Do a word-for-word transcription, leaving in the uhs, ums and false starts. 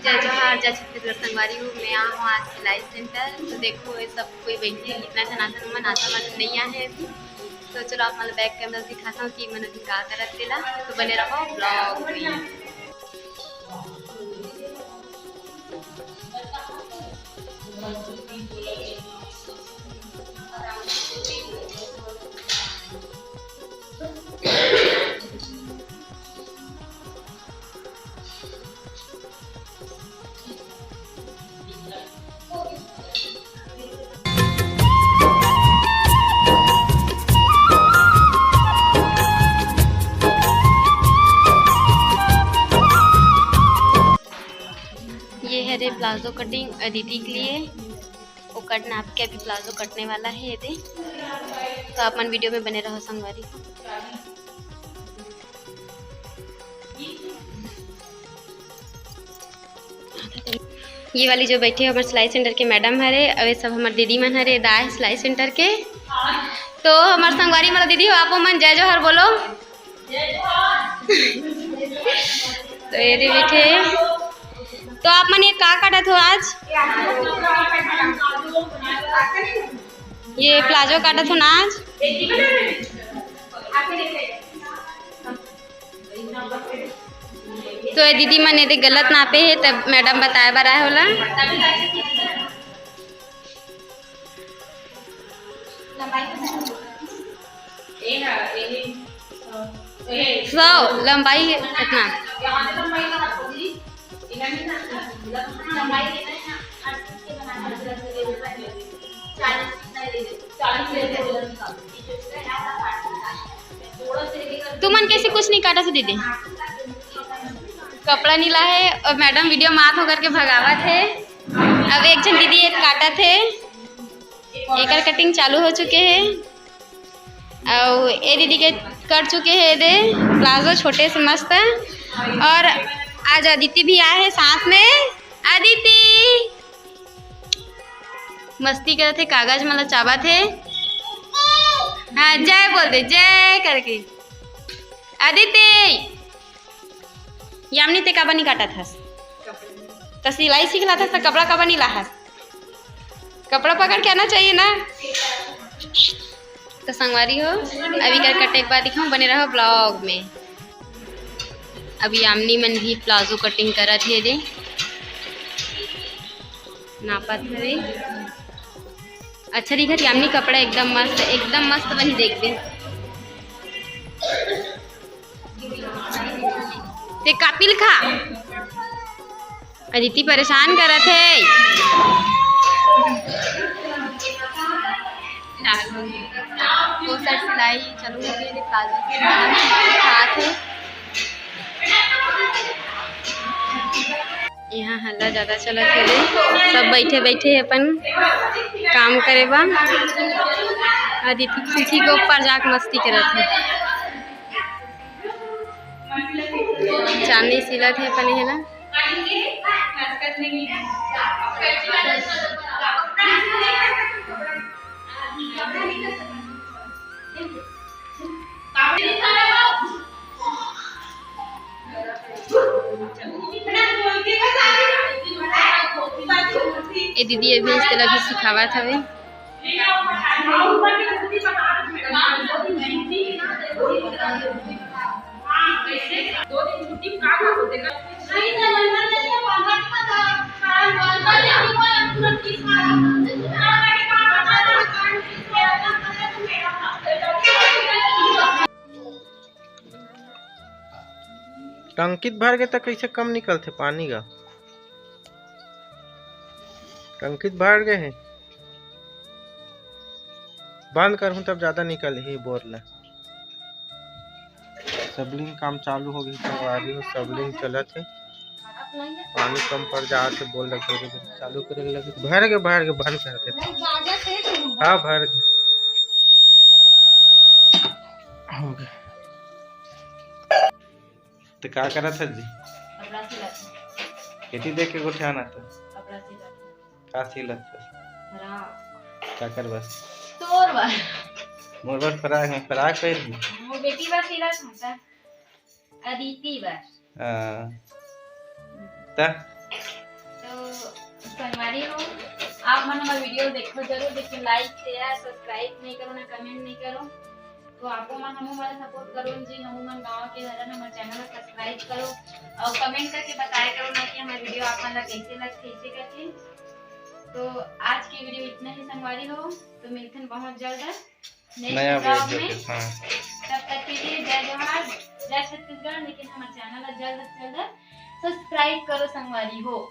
जय जोहार, जय छत्तीसगढ़ संगवारी हो। मैं आ हूँ आज सिलाई सेंटर। तो देखो, ये सब कोई बैठे हे, कितना झन आसन मन, आसन मन नहीं आए हे अभी। तो चलो, आप मन बैक कैमरा दिखाता हूँ कि मन अभी का करत तेला। तो बने रहो ब्लॉग में। ये है रे प्लाजो कटिंग अदिति के लिए। वो कट नाप के अभी प्लाजो कटने वाला है, ये दे। तो आप मन वीडियो में बने रहो संगवारी। ये वाली जो बैठे हे हमर सिलाई सेंटर के मैडम हरे, अउ ये सब हमर दीदी मन हरे, दाई सिलाई सेंटर के। तो हमर संगवारी मन दीदी हो, आपो मन जय जोहार बोलो। तो ये दे बैठे हे। तो आप मन ये का काटत हो आज? ये प्लाजो काटत हो ना आज? तो ये दीदी मन ये दे गलत नापे हे, तब मैडम बताए बर आए हे ओला। सौ लंबाई कितना? तुमन कैसे कुछ नहीं काटत हो दीदी? कपड़ा नीला है और मैडम वीडियो मात होकर के भगावत है। अब एक झन दीदी एक काटत है, एकर कटिंग चालू हो चुके है। अउ ए दीदी के कट चुके है दे प्लाजो छोटे से मस्त। और आज अदिति भी आए है साथ में। अदिति मस्ती करत हे, कागज मन ला चाबत हे। हाँ, जय बोल दे, जय करके। अदिति, यामिनी ते काबर नहीं काटत हस? त सिलाई सीख लाथस त कपड़ा काबर नहीं लाहस? कपड़ा पकड़ के आना चाहिए ना। तो संगवारी हो, अभी कर कटे के बाद दिखाऊं, बने रहो ब्लॉग में। अभी यामिनी मन भी प्लाजो कटिंग करत हे दे, नापत हवे। अच्छा दिखत यामिनी कपड़ा, एकदम मस्त, एकदम मस्त बनी देख दे। ते कापिल खा। अदिति परेशान करत हे। वो सर सिलाई चालू हो गई, प्लाजो के साथ है। यहाँ हल्ला ज्यादा चलत हे रे, सब बैठे बैठे अपन काम करे बा। अदिति खिड़की के ऊपर जाके मस्ती करत हे। चांदनी सिलत हे अपन एला। ए दीदी अभी तेला भी सिखावत हवे। टंकी त भर गे त कइसे कम निकलथे पानी गा? टंकी त भर गे हे, बंद करहूं तब ज्यादा निकलही बोर ले। सबलिंग काम चालू हो गई, संगवारी हो, सबलिंग चलत हे। पानी कम पड़ जात हे, बोर लगे, चालू करे लगे, भर गे, भर गे, बंद कर देथे। हाँ, भर गे। हो गए। तो का करत हस जी? कपड़ा सिलत हस। खेती देख के गोठियाना तो। कपड़ा सिलत हस। का सिलत हस? फ्राक। काकर बर? तोर बर। मोर बर फ्राक हे, फ्राक पहिर। मोर बेटी बर सिलत हस, अदिति बर। हाँ। त हमन हमर video देखो जरूर, लेकिन like, share, subscribe नहीं करो ना, comment नहीं करो। तो आपो मन हमू मन support करो जी, हमू मन गाँव के हरन, हमर channel ला subscribe करो और comment करके बताया करो ना कि हमर video आप मन ला कैसे लग, कैसे करके। तो आज की video इतना ही संगवारी हो, तो मिलथन बहुत जल्द next नया vlog vlog में। देखे, हाँ। तब तक के लिए जय जोहार, जय छत्तीसगढ़। लेकिन हमर channel ला जल्द से जल्द subscribe करो संगवारी हो।